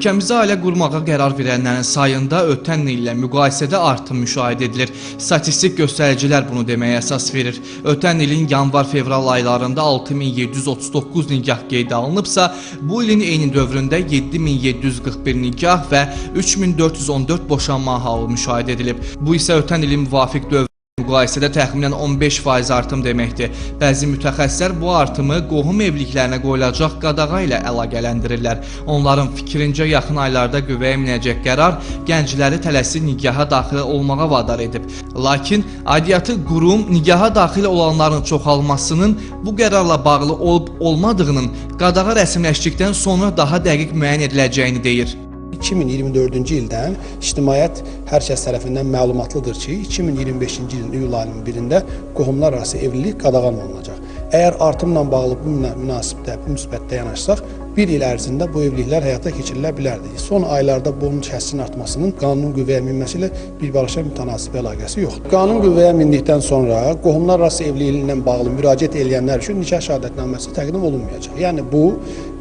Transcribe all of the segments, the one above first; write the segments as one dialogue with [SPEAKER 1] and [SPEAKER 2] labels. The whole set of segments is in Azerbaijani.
[SPEAKER 1] Ölkəmizdə ailə qurmağa qərar verənlərin sayında ötən illə müqayisədə artım müşahidə edilir. Statistik göstəricilər bunu deməyə əsas verir. Ötən ilin yanvar-fevral aylarında 6739 nikah qeydə alınıbsa, bu ilin eyni dövründə 7741 nikah və 3414 boşanma halı müşahidə edilib. Bu isə ötən ilin müvafiq dövrü müqayisədə təxminən 15% artım deməkdir. Bəzi mütəxəssislər bu artımı qohum evliliklərinə qoyulacaq qadağa ilə əlaqələndirirlər. Onların fikrincə yaxın aylarda qüvvəyə minəcək qərar gəncləri tələsik nikaha daxil olmağa vadar edib. Lakin aidiyyatı qurum nikaha daxil olanların çoxalmasının bu qərarla bağlı olub olmadığının qadağa rəsmiləşdikdən sonra daha dəqiq müəyyən ediləcəyini deyir.
[SPEAKER 2] 2024-cü ildən ictimaiyyət hər kəs tərəfindən məlumatlıdır ki, 2025-ci ilin iyul ayının 1-də qohumlar arası evlilik qadağan olunacaq. Əgər artımla bağlı bu münasibətdə, bu müsbətdə yanaşsaq, bir il ərzində bu evliliklər həyata keçirilə bilərdi. Son aylarda bunun kəskin artmasının qanunun qüvvəyə minməsi ilə birbaşa mütənasib əlaqəsi yoxdur. Qanun qüvvəyə mindikdən sonra qohumlar arası evliliyi ilə bağlı müraciət edənlər üçün nikah şəhadətnaməsi təqdim olunmayacaq. Yəni bu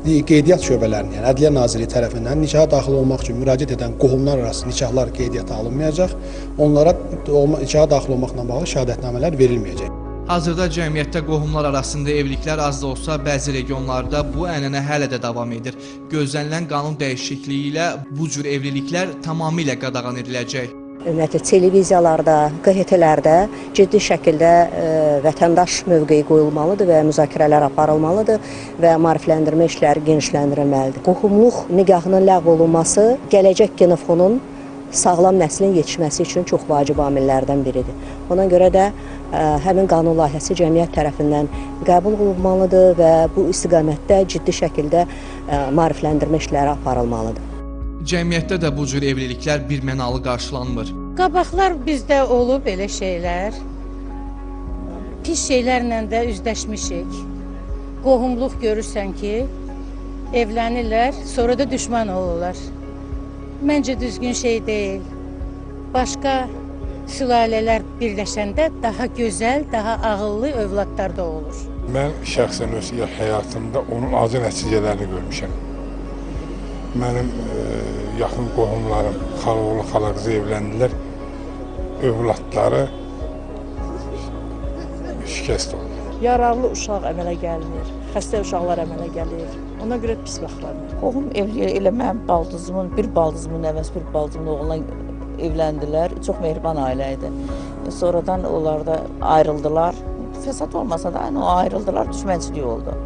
[SPEAKER 2] qeydiyyat şöbələrinin, yəni Ədliyyə Nazirliyi tərəfindən nikaha daxil olmaq üçün müraciət edən qohumlar arası nikahlar qeydiyyata alınmayacaq. Onlara nikaha daxil olmaqla bağlı şəhadətnamələr verilməyəcək.
[SPEAKER 1] Hazırda cəmiyyətdə qohumlar arasında evliliklər az da olsa bəzi regionlarda bu ənənə hələ də davam edir. Gözlənilən qanun dəyişikliyi ilə bu cür evliliklər tamamilə qadağan ediləcək.
[SPEAKER 3] Ümumiyyətlə televiziyalarda, QHT-lərdə ciddi şəkildə vətəndaş mövqeyi qoyulmalıdır və müzakirələr aparılmalıdır və maarifləndirmə işləri genişləndirilməlidir. Qohumluq nikahının ləğv olunması gələcək genofonun sağlam nəslin yetişməsi üçün çox vacib amillərdən biridir. Ona görə də həmin qanun layihəsi cəmiyyət tərəfindən qəbul olunmalıdır və bu istiqamətdə ciddi şəkildə maarifləndirmə işləri aparılmalıdır.
[SPEAKER 1] Cəmiyyətdə də bu cür evliliklər birmənalı qarşılanmır.
[SPEAKER 4] Qabaqlar bizdə olub elə şeylər. Pis şeylərlə də üzləşmişik. Qohumluq görürsən ki, evlənirlər, sonra da düşman olurlar. Məncə düzgün şey deyil. Başqa sülalələr birləşəndə daha gözəl, daha ağıllı övladlar da olur.
[SPEAKER 5] Mən şəxsən öz həyatımda onun acı nəticələrini görmüşəm. Mənim yaxın qohumlarım, xalaoğlu, xalaqızı evləndilər. Övladları şikəst oldu.
[SPEAKER 6] Yararlı uşaq əmələ gəlmir, xəstə uşaqlar əmələ gəlir. Ona görə pis baxıram.
[SPEAKER 7] Qohum evliliyi elə mənim baldızımın, bir baldızımın nəvəsi, bir baldızımın oğluna evləndilər. Çox mehriban ailə idi. Sonradan onlar da ayrıldılar. Fəsad olmasa da aynı o ayrıldılar, düşmənçilik oldu.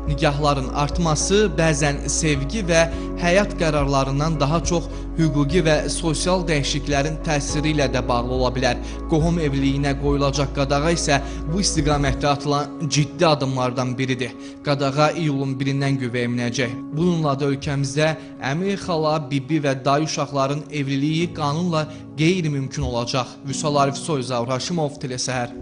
[SPEAKER 1] Nikahların artması bəzən sevgi və həyat qərarlarından daha çox hüquqi və sosial dəyişikliklərin təsiri ilə də bağlı ola bilər. Qohum evliliyinə qoyulacaq qadağa isə bu istiqamətdə atılan ciddi addımlardan biridir. Qadağa iyulun 1-dən qüvvəyə minəcək. Bununla da ölkəmizdə əmi, xala, bibi və dayı uşaqların evliliyi qanunla qeyri-mümkün olacaq. Vüsal Arifsoy, Zaur Haşimov, Telesəhər.